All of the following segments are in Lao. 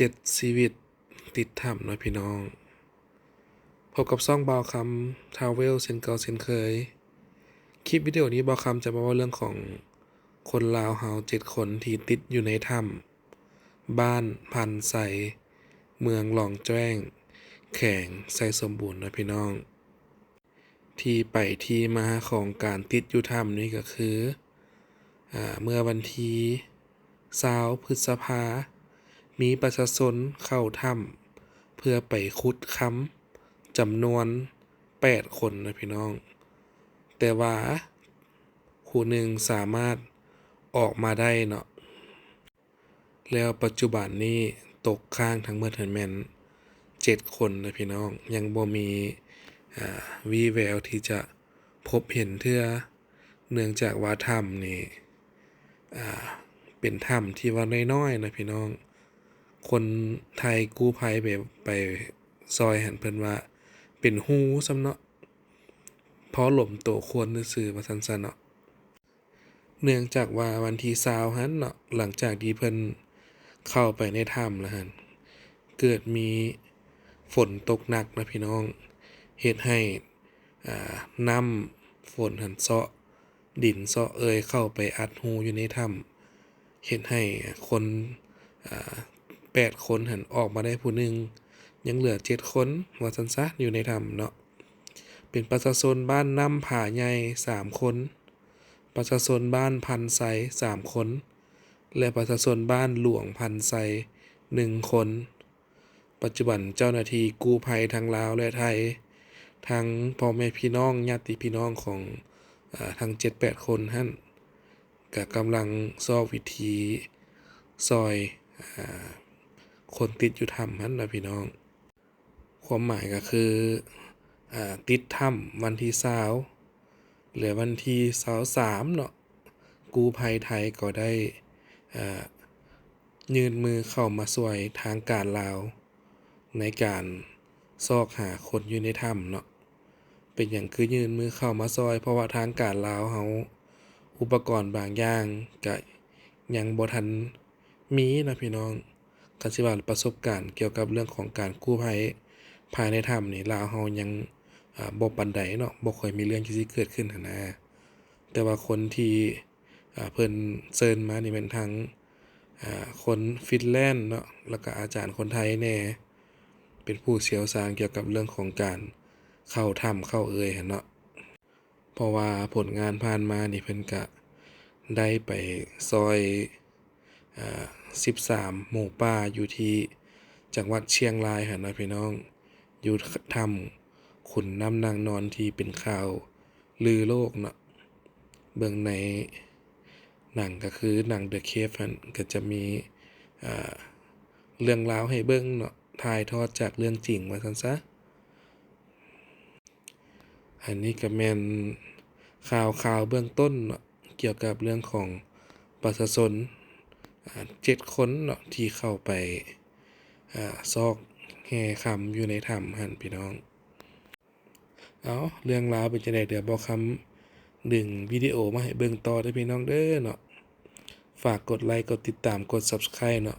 ເຈັດຊີວິດຕິດຖ້ຳເນາະພີ່ນ້ອງ. ພົບກັບຊ່ອງບ່າວຄຳທຣາເວລເຊັ່ນເກົ່າເຊັ່ນເຄີຍ. ຄລິບວິດີໂອນີ້ບ່າວຄຳຈະມາເວົ້າເລື່ອງຂອງຄົນລາວເຮົາເຈັດຄົນທີ່ຕິດຢູ່ໃນຖ້ຳ ບ້ານພັນໄຊ ເມືອງຫຼອງແຈ້ງ ແຂວງໄຊສົມບູນເນາະພີ່ນ້ອງ. ທີ່ໄປທີ່ມາຂອງການຕິດຢູ່ຖ້ຳນີ້ກໍຄື ອາ ເມື່ອວັນທີຊາວ ພຶດສະພາ ມີປະຊາຊົນເຂົ້າຖ້ຳເພື່ອໄປຂຸດຄຳຈຳນວນແປດຄົນນະພີ່ນ້ອງ, ແຕ່ວ່າຜູ້ໜຶ່ງສາມາດອອກມາໄດ້ເນາະ. ແລ້ວປັດຈຸບັນນີ້ຕົກຄ້າງທັງໝົດຫັ້ນແມ່ນເຈັດຄົນນະພີ່ນ້ອງ, ຍັງບໍ່ມີ ອາ ວີ່ແວວທີ່ຈະພົບເຫັນເທື່ອ, ເນື່ອງຈາກວ່າຖ້ຳນີ້ ອາ ເປັນຖ້ຳທີ່ວ່ານ້ອຍໆນະພີ່ນ້ອງ. ຄົນໄທກູ້ໄພໄປ ໄປຊ່ອຍຫັ້ນ ເພິ່ນວ່າເປັນຮູຊ້ຳເນາະ, ພໍຫຼົມໂຕຄົນຊື່ໆ ວ່າຊັ້ນຊະເນາະ. ເນື່ອງຈາກວ່າວັນທີຊາວຫັ້ນເນາະ, ຫຼັງຈາກທີ່ເພິ່ນເຂົ້າໄປໃນຖ້ຳແລ້ວຫັ້ນ ເກີດມີຝົນຕົກໜັກນະພີ່ນ້ອງ, ເຮັດໃຫ້ ອາ ນ້ຳຝົນຫັ້ນເຊາະດິນເຊາະເອີ່ຍເຂົ້າໄປອັດຮູຢູ່ໃນຖ້ຳ, ເຮັດໃຫ້ຄົນ ອາ ແປດຄົນຫັ້ນອອກມາໄດ້ຜູ້ໜຶ່ງ, ຍັງເຫຼືອເຈັດຄົນ ວ່າຊັ້ນຊະ ຢູ່ໃນຖ້ຳເນາະ. ເປັນປະຊາຊົນບ້ານນ້ຳຜາໃຫຍ່ສາມຄົນ, ປະຊາຊົນບ້ານພັນໄຊສາມຄົນ ແລະ ປະຊາຊົນບ້ານຫຼວງພັນໄຊໜຶ່ງຄົນ. ປັດຈຸບັນເຈົ້າໜ້າທີ່ກູ້ໄພທັງລາວ ແລະ ໄທ, ທັງພໍ່ແມ່ພີ່ນ້ອງ ຍາດຕິພີ່ນ້ອງຂອງ ອາ ທັງເຈັດແປດຄົນຫັ້ນ ກະກຳລັງຊອກວິທີຊ່ອຍ ອາ ຄົນຕິດຢູ່ຖ້ຳຫັ້ນນະພີ່ນ້ອງ. ຄວາມໝາຍກໍຄື ອາ ຕິດຖ້ຳວັນທີຊາວ ແລະ ວັນທີຊາວສາມເນາະ, ກູ້ໄພໄທກໍໄດ້ ອາ ຍື່ນມືເຂົ້າມາຊ່ວຍທາງການລາວໃນການຊອກຫາຄົນຢູ່ໃນຖ້ຳເນາະ. ເປັນຫຍັງຄືຍື່ນມືເຂົ້າມາຊ່ອຍ? ເພາະວ່າທາງການລາວເຮົາ ອຸປະກອນບາງຢ່າງກະຍັງບໍ່ທັນມີນະພີ່ນ້ອງ. ຄັນຊິວ່າປະສົບການກ່ຽວກັບເລື່ອງຂອງການກູ້ໄພພາຍໃນຖ້ຳນີ້ ລາວເຮົາຍັງ ອາ ບໍ່ປານໃດເນາະ, ບໍ່ຄ່ອຍມີເລື່ອງຈັ່ງຊີ້ເກີດຂຶ້ນຫັ້ນນະ. ແຕ່ວ່າຄົນທີ່ ອາ ເພິ່ນເຊີນມານີ້ແມ່ນທັງ ອາ ຄົນຟິນແລນເນາະ ແລ້ວກະອາຈານຄົນໄທແດ່ ເປັນຜູ້ຊ່ຽວຊານກ່ຽວກັບເລື່ອງຂອງການເຂົ້າຖ້ຳເຂົ້າເອີ່ຍຫັ້ນເນາະ. ເພາະວ່າຜົນງານຜ່ານມານີ້ເພິ່ນກະໄດ້ໄປຊ່ອຍ ອາ ສິບສາມໝູປ່າຢູ່ທີ່ຈັງຫວັດຊຽງລາຍຫັ້ນນະພີ່ນ້ອງ, ຢູ່ຖ້ຳຂຸນນ້ຳນາງນອນທີ່ເປັນຂ່າວລືໂລກເນາະ. ເບິ່ງໃນໜັງກໍຄືໜັງ The Cave ຫັ້ນ ກໍຈະມີ ອາ ເລື່ອງລາວໃຫ້ເບິ່ງເນາະ, ຖ່າຍທອດຈາກເລື່ອງຈິງວ່າຊັ້ນຊະ. ອັນນີ້ກໍແມ່ນຂ່າວໆເບື້ອງຕົ້ນເນາະ ກ່ຽວກັບເລື່ອງຂອງປະຊາຊົນ ອາ ເຈັດຄົນເນາະ ທີ່ເຂົ້າໄປ ອາ ຊອກແຮ່ຄຳຢູ່ໃນຖ້ຳຫັ້ນພີ່ນ້ອງ. ເອົາ ເລື່ອງລາວເປັນຈັ່ງໃດ ດຽວບ່າວຄຳດຶງວິດີໂອມາໃຫ້ເບິ່ງຕໍ່ເດີພີ່ນ້ອງເດີເນາະ. ຝາກກົດໄລ ກົດຕິດຕາມ ກົດ Subscribe ເນາະ,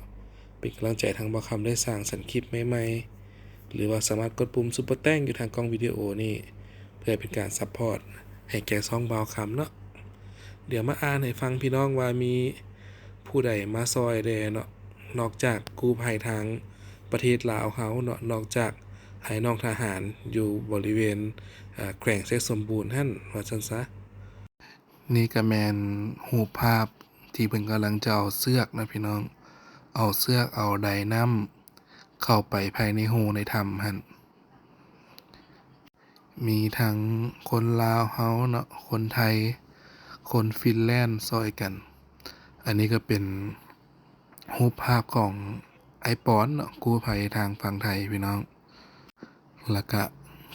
ເປັນກຳລັງໃຈທາງບ່າວຄຳໄດ້ສ້າງສັນຄລິບໃໝ່ໆ ຫຼືວ່າສາມາດກົດປຸ່ມ Super Thanks ຢູ່ທາງກ້ອງວິດີໂອນີ້ ເພື່ອເປັນການຊັບພອດໃຫ້ແກ່ຊ່ອງບ່າວຄຳເນາະ. ດຽວມາອ່ານໃຫ້ຟັງພີ່ນ້ອງວ່າມີຜູ້ໃດມາຊ່ອຍແດ່ເນາະ, ນອກຈາກກູ້ໄພທາງປະເທດລາວເຮົາເນາະ, ນອກຈາກອ້າຍນ້ອງທະຫານຢູ່ບໍລິເວນ ອາ ແຂວງໄຊສົມບູນຫັ້ນ ວ່າຊັ້ນຊະ. ນີ້ກໍແມ່ນຮູບພາບທີ່ເພິ່ນກຳລັງຈະເອົາເຊືອກນະພີ່ນ້ອງ, ເອົາເຊືອກເອົາໄດນ້ຳເຂົ້າໄປພາຍໃນຮູໃນຖ້ຳຫັ້ນ. ມີທັງຄົນລາວເຮົາເນາະ, ຄົນໄທ, ຄົນຟິນແລນຊ່ອຍກັນ. ອັນນີ້ກໍເປັນຮູບພາບຂອງອ້າຍປອນເນາະ, ກູ້ໄພທາງຝັ່ງໄທພີ່ນ້ອງ. ແລ້ວກະ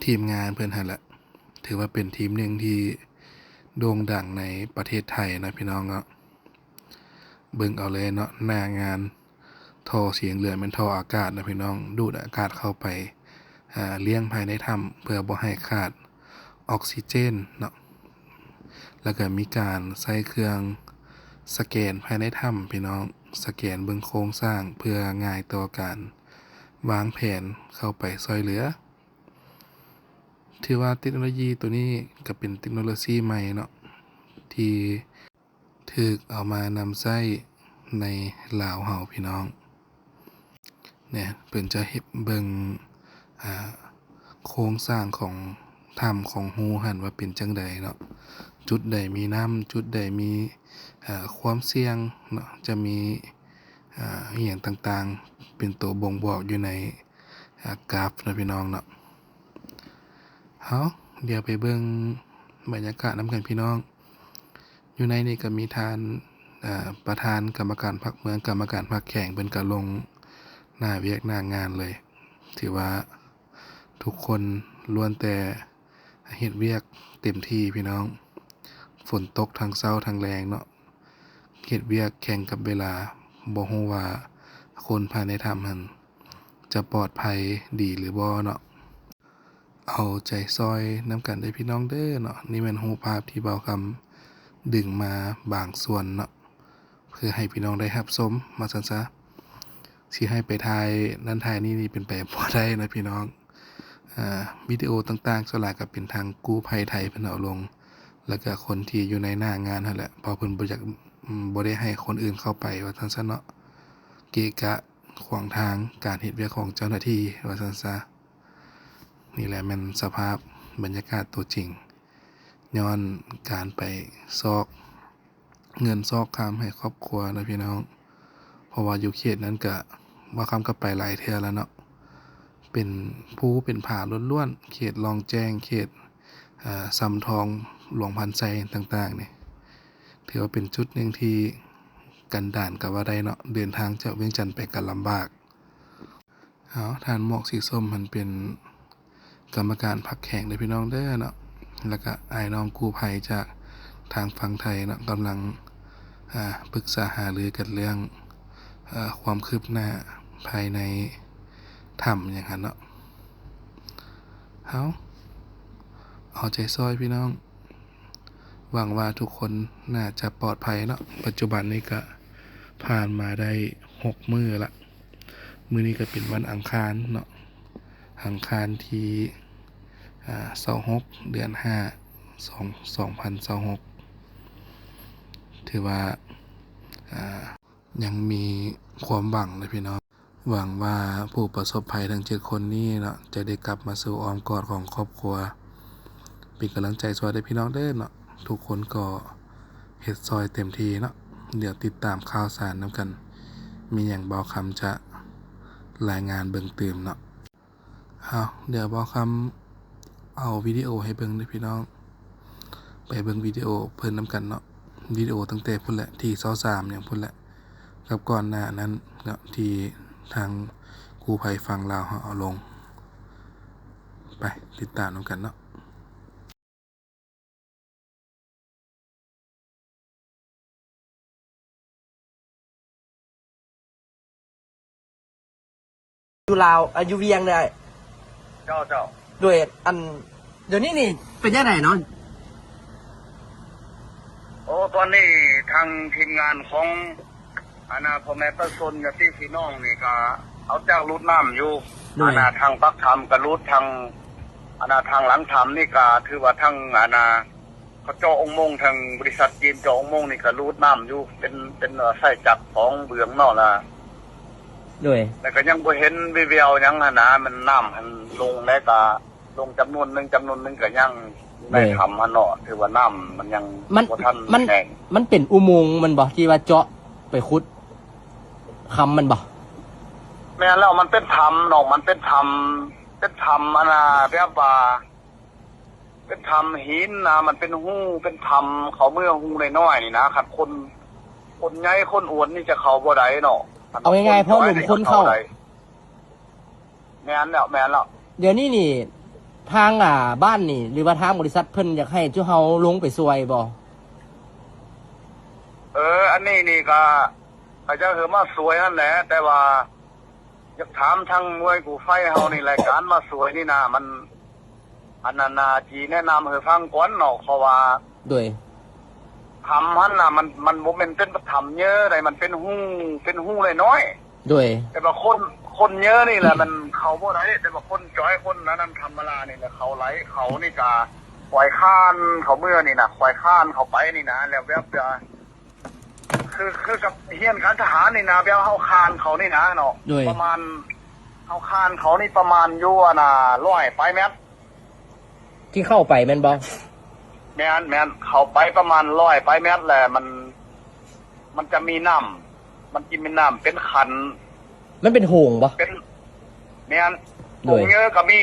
ທີມງານເພິ່ນຫັ້ນແຫຼະ ຖືວ່າເປັນທີມໜຶ່ງທີ່ໂດ່ງດັງໃນປະເທດໄທນະພີ່ນ້ອງເນາະ. ເບິ່ງເອົາເລີຍເນາະ, ໜ້າງານທໍ່ສຽງເຫຼືອແມ່ນທໍ່ອາກາດນະພີ່ນ້ອງ, ດູດອາກາດເຂົ້າໄປ ອາ ລ້ຽງພາຍໃນຖ້ຳ ເພື່ອບໍ່ໃຫ້ຂາດອອກຊີເຈນເນາະ. ແລ້ວກະມີການໃຊ້ເຄື່ອງສະແກນພາຍໃນຖ້ຳພີ່ນ້ອງ, ສະແກນເບິ່ງໂຄງສ້າງ ເພື່ອງ່າຍຕໍ່ການວາງແຜນເຂົ້າໄປຊ່ວຍເຫຼືອ. ຖືວ່າເຕັກໂນໂລຢີໂຕນີ້ກໍເປັນເຕັກໂນໂລຊີໃໝ່ເນາະ ທີ່ຖືກເອົາມານຳໃຊ້ໃນລາວເຮົາພີ່ນ້ອງ. ແນ່ ເພິ່ນຈະເຮັດເບິ່ງ ອ່າ ໂຄງສ້າງຂອງຖ້ຳຂອງຮູຫັ້ນວ່າເປັນຈັ່ງໃດເນາະ, ຈຸດໃດມີນ້ຳ ຈຸດໃດມີ ເອີ ຄວາມສ່ຽງເນາະ, ຈະມີ ອ່າ ອີ່ຫຍັງຕ່າງໆ ເປັນໂຕບົ່ງບອກຢູ່ໃນ ອ່າ ກຣາຟເນາະ ພີ່ນ້ອງເນາະ. ເຮົາດຽວໄປເບິ່ງບັນຍາກາດນຳກັນພີ່ນ້ອງ. ຢູ່ໃນນີ້ກໍມີທ່ານ ເອີ ປະທານກຳມະການພັກເມືອງ, ກຳມະການພັກແຂວງ ເພິ່ນກໍລົງໜ້າວຽກໜ້າງານເລີຍ. ຖືວ່າທຸກຄົນລ້ວນແຕ່ເຮັດວຽກເຕັມທີ່ພີ່ນ້ອງ, ຝົນຕົກທັງເຊົ້າທັງແລງເນາະ. ເຮັດວຽກແຂ່ງກັບເວລາ, ບໍ່ຮູ້ວ່າຄົນພາຍໃນຖ້ຳຫັ້ນຈະປອດໄພດີຫຼືບໍ່ເນາະ. ເອົາໃຈຊ່ອຍນຳກັນເດີພີ່ນ້ອງເດີເນາະ. ນີ້ແມ່ນຮູບພາບທີ່ບ່າວຄຳດຶງມາບາງສ່ວນເນາະ ເພື່ອໃຫ້ພີ່ນ້ອງໄດ້ຮັບຊົມວ່າຊັ້ນຊະ. ຊິໃຫ້ໄປຖ່າຍນັ້ນຖ່າຍນີ້ນີ້ເປັນໄປບໍ່ໄດ້ນະພີ່ນ້ອງ. ອ່າ ວິດີໂອຕ່າງໆ ສ່ວນຫຼາຍກໍເປັນທາງກູ້ໄພໄທເພິ່ນເອົາລົງ ແລ້ວກໍຄົນທີ່ຢູ່ໃນໜ້າງານຫັ້ນແຫຼະ, ເພາະເພິ່ນບໍ່ຢາກ ອາ ບໍ່ໄດ້ໃຫ້ຄົນອື່ນເຂົ້າໄປວ່າຊັ້ນຊະເນາະ, ເກະກະຂວາງທາງການເຮັດວຽກຂອງເຈົ້າໜ້າທີ່ວ່າຊັ້ນຊະ. ນີ້ແຫຼະແມ່ນສະພາບບັນຍາກາດຕົວຈິງ ຍ້ອນການໄປຊອກ ເງິນຊອກຄຳໃຫ້ຄອບຄົວນະພີ່ນ້ອງ. ເພາະວ່າຢູ່ເຂດນັ້ນກະ ບ່າວຄຳກໍໄປຫຼາຍເທື່ອແລ້ວເນາະ, ເປັນພູເປັນຜາລ້ວນໆ, ເຂດລ່ອງແຈ້ງ, ເຂດ ອາ ຊຳທອງ, ຫຼວງພັນໄຊຕ່າງໆນີ້ ຖືວ່າເປັນຈຸດໜຶ່ງທີ່ກັນດານກໍວ່າໄດ້ເນາະ, ເດີນທາງຈາກວຽງຈັນໄປກໍລຳບາກ. ເອົາ ທ່ານໝອກສີສົ້ມ ເພິ່ນເປັນກຳມະການພັກແຂວງເດີພີ່ນ້ອງເດີເນາະ, ແລ້ວກະອ້າຍນ້ອງກູ້ໄພຈາກທາງຝັ່ງໄທເນາະ ກຳລັງ ອາ ປຶກສາຫາລືກັນເລື່ອງ ອາ ຄວາມຄືບໜ້າພາຍໃນຖ້ຳຫຍັງຫັ້ນເນາະ. ເອົາ ເອົາໃຈຊ່ອຍພີ່ນ້ອງ. ຫວັງວ່າທຸກຄົນໜ້າຈະປອດໄພເນາະ. ປັດຈຸບັນນີ້ກະຜ່ານມາໄດ້ຫົກມື້ລະ, ມື້ນີ້ກະເປັນວັນອັງຄານເນາະ, ອັງຄານທີ ອາ ຊາວຫົກ ເດືອນຫ້າ ສອງ ສອງພັນຊາວຫົກ. ຖືວ່າ ອາ ຍັງມີຄວາມຫວັງເດີພີ່ນ້ອງ. ຫວັງວ່າຜູ້ປະສົບໄພທັງເຈັດຄົນນີ້ເນາະ ຈະໄດ້ກັບມາສູ່ອ້ອມກອດຂອງຄອບຄົວ. ເປັນກຳລັງໃຈຊ່ອຍເດີພີ່ນ້ອງເດີເນາະ, ທຸກຄົນກໍເຮັດຊ່ອຍເຕັມທີ່ເນາະ. ດຽວຕິດຕາມຂ່າວສານນຳກັນ, ມີຫຍັງບ່າວຄຳຈະລາຍງານເບິ່ງຕື່ມເນາະ. ເອົາ ດຽວບ່າວຄຳເອົາວິດີໂອໃຫ້ເບິ່ງເດີພີ່ນ້ອງ, ໄປເບິ່ງວິດີໂອເພິ່ນນຳກັນເນາະ. ວິດີໂອຕັ້ງແຕ່ພຸ້ນແຫຼະ ທີຊາວສາມຫຍັງພຸ້ນແຫຼະ ກັບກ່ອນໜ້ານັ້ນເນາະ ທີ່ທາງກູ້ໄພຝັ່ງລາວເຮົາເອົາລົງ. ໄປຕິດຕາມນຳກັນເນາະ. ຢູ່ລາວ ອາ ຢູ່ວຽງເດ້. ເຈົ້າ ເຈົ້າ. ໂດຍ ອັນ ດຽວນີ້ນີ້ເປັນຈັ່ງໃດເນາະ? ໂອ້ ຕອນນີ້ທາງທີມງານຂອງ ອັນນ່າ ພໍ່ແມ່ປະຊາຊົນ ຍາດຕິພີ່ນ້ອງນີ້ກະເອົາຈັກຫຼຸດນ້ຳຢູ່. ໂດຍ ອັນນ່າ ທາງປາກຖ້ຳກະຫຼຸດ, ທາງ ອັນນ່າ ທາງຫຼັງຖ້ຳນີ້ກະຖືວ່າທາງ ອັນນ່າ ເຂົາເຈາະອຸໂມງ, ທາງບໍລິສັດຈີນເຈາະອຸໂມງນີ້ກະຫຼຸດນ້ຳຢູ່, ເປັນ ເປັນ ເອີ ສາຍຈັກສອງເບື້ອງເນາະລະ. ໂດຍ ແລ້ວກະຍັງບໍ່ເຫັນວີ່ແວວຫຍັງຫັ້ນນະ, ມັນນ້ຳຫັ້ນລົງແລ້ວກະ ລົງຈຳນວນໜຶ່ງ, ຈຳນວນໜຶ່ງກໍຍັງຢູ່ໃນ ໂດຍ ຖ້ຳຫັ້ນເນາະ, ຖືວ່ານ້ຳມັນຍັງ ມັນ ບໍ່ທັນ ມັນ ແຫ້ງ. ມັນເປັນອຸໂມງແມ່ນບໍ່ ທີ່ວ່າເຈາະໄປຂຸດຄຳແມ່ນບໍ່? ແມ່ນແລ້ວ, ມັນເປັນຖ້ຳເນາະ, ມັນເປັນຖ້ຳ, ເປັນຖ້ຳ ອັນນ່າ ແບບວ່າເປັນຖ້ຳຫີນນະ, ມັນເປັນຮູ ເປັນຖ້ຳເຂົ້າເມືອງຮູນ້ອຍໆນີ້ນະ, ຄັນຄົນ ຄົນໃຫຍ່ຄົນອວນນີ້ຈະເຂົ້າບໍ່ໄດ້ເນາະ. ເອົາງ່າຍໆ ພໍໜຸ່ມຄົນເຂົ້າໄດ້. ແມ່ນແລ້ວ ແມ່ນແລ້ວ. ດຽວນີ້ນີ້ ທາງ ອ່າ ບ້ານນີ້ ຫຼືວ່າທາງບໍລິສັດເພິ່ນຢາກໃຫ້ຈຸເຮົາລົງໄປຊ່ວຍບໍ່? ເອີ ອັນນີ້ນີ້ກະ ເຂົາເຈົ້າເອີ້ນມາຊ່ວຍຫັ້ນແຫຼະ, ແຕ່ວ່າຢາກຖາມທາງໜ່ວຍກູ້ໄພເຮົານີ້ແຫຼະ, ການມາຊ່ວຍນີ້ນະ ມັນ ອັນນັ້ນນະ ຊິແນະນຳໃຫ້ຟັງກ່ອນເນາະ, ເພາະວ່າ ໂດຍ ຖ້ຳຫັ້ນນະ ມັນ ມັນບໍ່ແມ່ນເປັນຖ້ຳເຍີໃດ ມັນເປັນຮູ ເປັນຮູນ້ອຍໆ. ໂດຍ ແຕ່ວ່າຄົນ ຄົນເຍີນີ້ແຫຼະ ມັນເຂົ້າບໍ່ໄດ້ ແຕ່ວ່າຄົນຈອຍ ຄົນອັນນັ້ນທຳມະດານີ້ແຫຼະ ເຂົາໄຫຼ ເຂົານີ້ກະຂ້ອຍຄານເຂົ້າເມືອນີ້ນະ ຂ້ອຍຄານເຂົ້າໄປນີ້ນະ ແລ້ວແບບ ຄື ຄືກັບຮຽນການທະຫານນີ້ນະ ແບບເຮົາຄານເຂົານີ້ນະເນາະ. ໂດຍ ປະມານ ເຮົາຄານເຂົານີ້ປະມານຢູ່ອັນນ່າ ຮ້ອຍປາຍແມັດ ທີ່ເຂົ້າໄປແມ່ນບໍ່? ແມ່ນ ແມ່ນ ເຂົ້າໄປປະມານຮ້ອຍປາຍແມັດແຫຼະ ມັນ ມັນຈະມີນ້ຳ ມັນຈະມີນ້ຳເປັນຂັນ ມັນເປັນໂຂງບໍ່? ເປັນ ແມ່ນ ໂດຍ ໂຂງເຍີກະມີ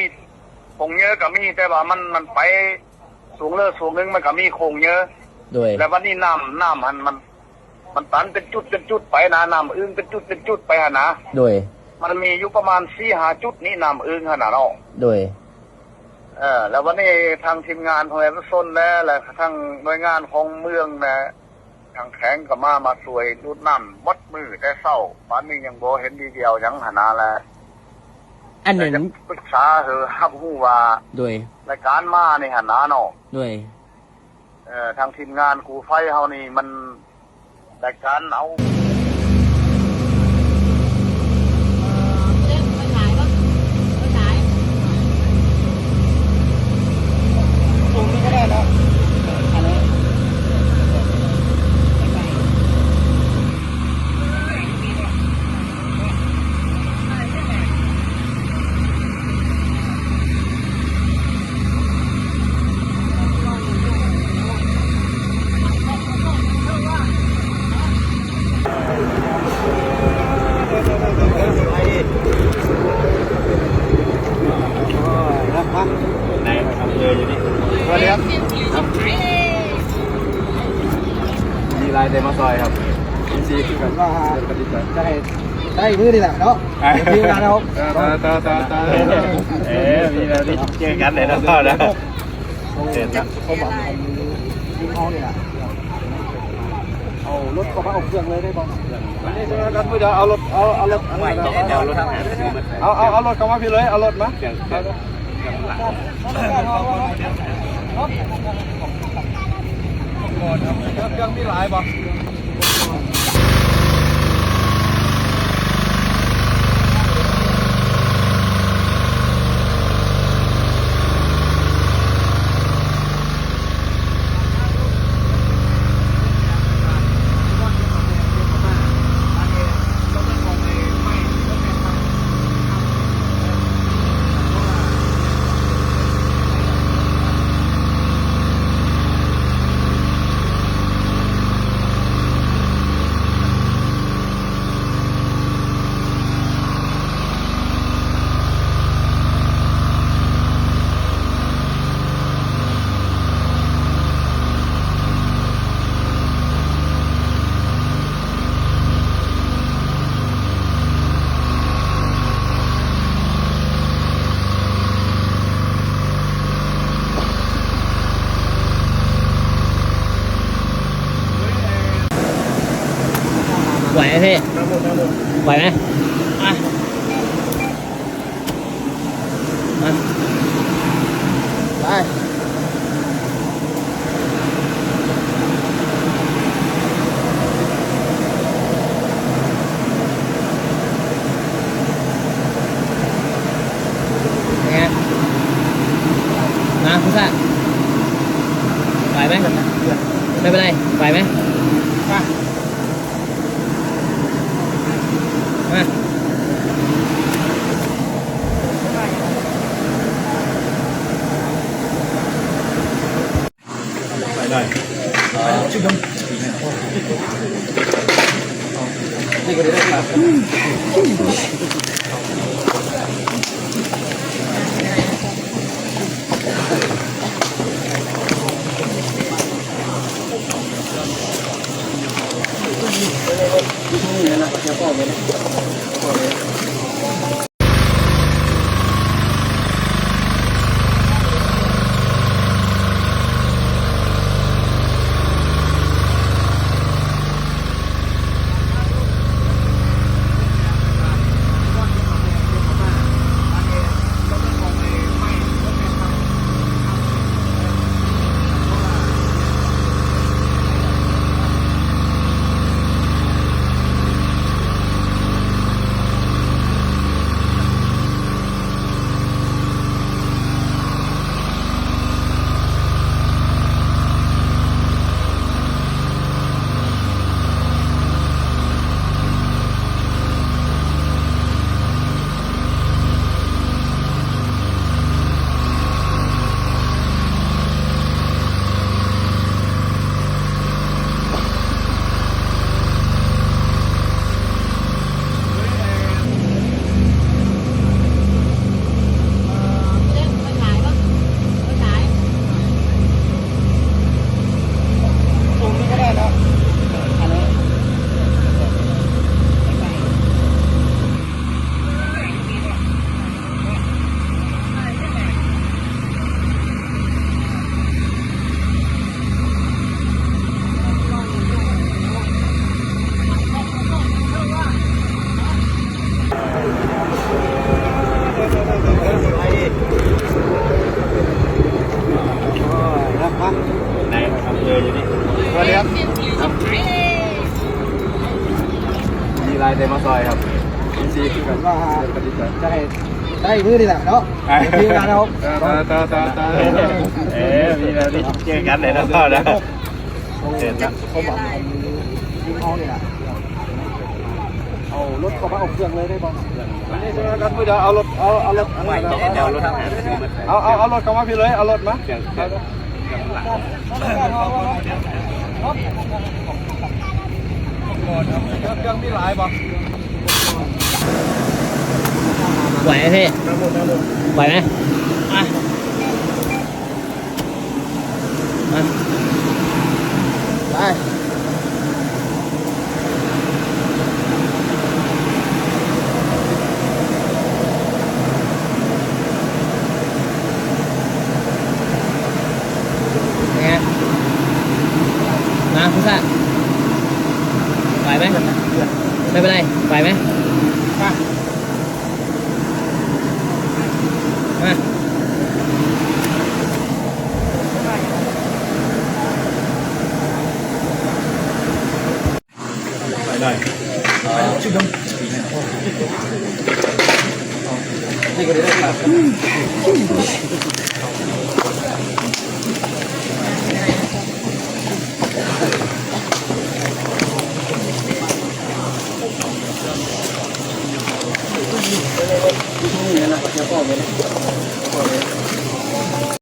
ໂຂງເຍີກະມີ ແຕ່ວ່າມັນ ມັນໄປ ຊ່ວງເລີ ຊ່ວງໜຶ່ງມັນກະມີໂຂງເຍີ. ໂດຍ ແລ້ວບັດນີ້ນ້ຳ ນ້ຳຫັ້ນມັນ ມັນຕັນເປັນຈຸດເປັນຈຸດໄປນະ ນ້ຳອຶ່ງເປັນຈຸດເປັນຈຸດໄປຫັ້ນນະ. ໂດຍ ມັນມີຢູ່ປະມານສີ່ຫ້າຈຸດນີ້ ນ້ຳອຶ່ງຫັ້ນນະເນາະ. ໂດຍ ເອີ ແລ້ວບັດນີ້ທາງທີມງານຂອງເອກະຊົນແດ່ ແລະ ທາງໜ່ວຍງານຂອງເມືອງແດ່ ທາງແຂວງກະມາ ມາຊ່ວຍດູດນ້ຳໝົດມື້ແຕ່ເຊົ້າ ປານນີ້ຍັງບໍ່ເຫັນວີ່ວຫຍັງຫັ້ນນະແຫຼະ. ອັນນັ້ນ ຢາກປຶກສາ ເອີ ຮັບຮູ້ວ່າ ໂດຍ ລາຍການມານີ້ຫັ້ນນະເນາະ. ໂດຍ ເອີ ທາງທີມງານກູ້ໄພເຮົານີ້ ມັນລາຍການເອົາ ມີຫຼາຍແຕ່ມາຊ່ອຍຄັບ ເອັຟຊີຄືກັນ ຈະໄດ້ ໄດ້ມື້ນີ້ແຫຼະເນາະ ເອີ ມີແບບນີ້ເຈີກັນແນ່ນອນເນາະ. ເອົາລົດເຂົ້າມາເອົາເຄື່ອງເລີຍໄດ້ບໍ່? ເອົາລົດ ເອົາ ເອົາລົດເຂົ້າມາພີ້ເລີຍ ເອົາລົດມາ. ເຄື່ອງ ເຄື່ອງ ເຄື່ອງ ເຄື່ອງ ເຄື່ອງມີຫຼາຍບໍ່? ໄຫວໄໝພີ່? ໄຫວໄໝ? ໄປ ມາ ໄປ. ເປັນໄງ? ມາ ພຸດຊະ ໄຫວໄໝ? ໄປ ໄປ ໄຫວໄໝ? ມາ ມາ. ໄດ້ ເ ດີຄືກັນວ່າຈະໃຫ້ໄດ້ມື້ນີ້ແຫຼະເນາະ ເອີ ມີເວລາແລ້ວ ຕາ ຕາ ຕາ ຕາ ເອີ ມີແລ້ວ ເຈີກັນແລ້ວເນາະ ໂອເຄ ຄວາມຫວັງຂອງທີມເຮົານີ້ແຫຼະ ເອົາລົດເຂົ້າມາເອົາເຄື່ອງເລີຍໄດ້ບໍ່? ເອົາລົດ ເອົາ ເອົາລົດ ເອົາ ເອົາລົດເຂົ້າມາພີ້ເລີຍ ເອົາລົດມາ ເຄື່ອງມີຫຼາຍບໍ່? ໄຫວໄໝພີ່? ໄຫວໄໝ? ມາ ມາ ໄປ. ເປັນໄງ? ມາ ພຸດຊະ ໄຫວໄໝ? ໄມ່ເປັນໄລ ໄຫວໄໝ? ມາ ມາ. ໄດ້.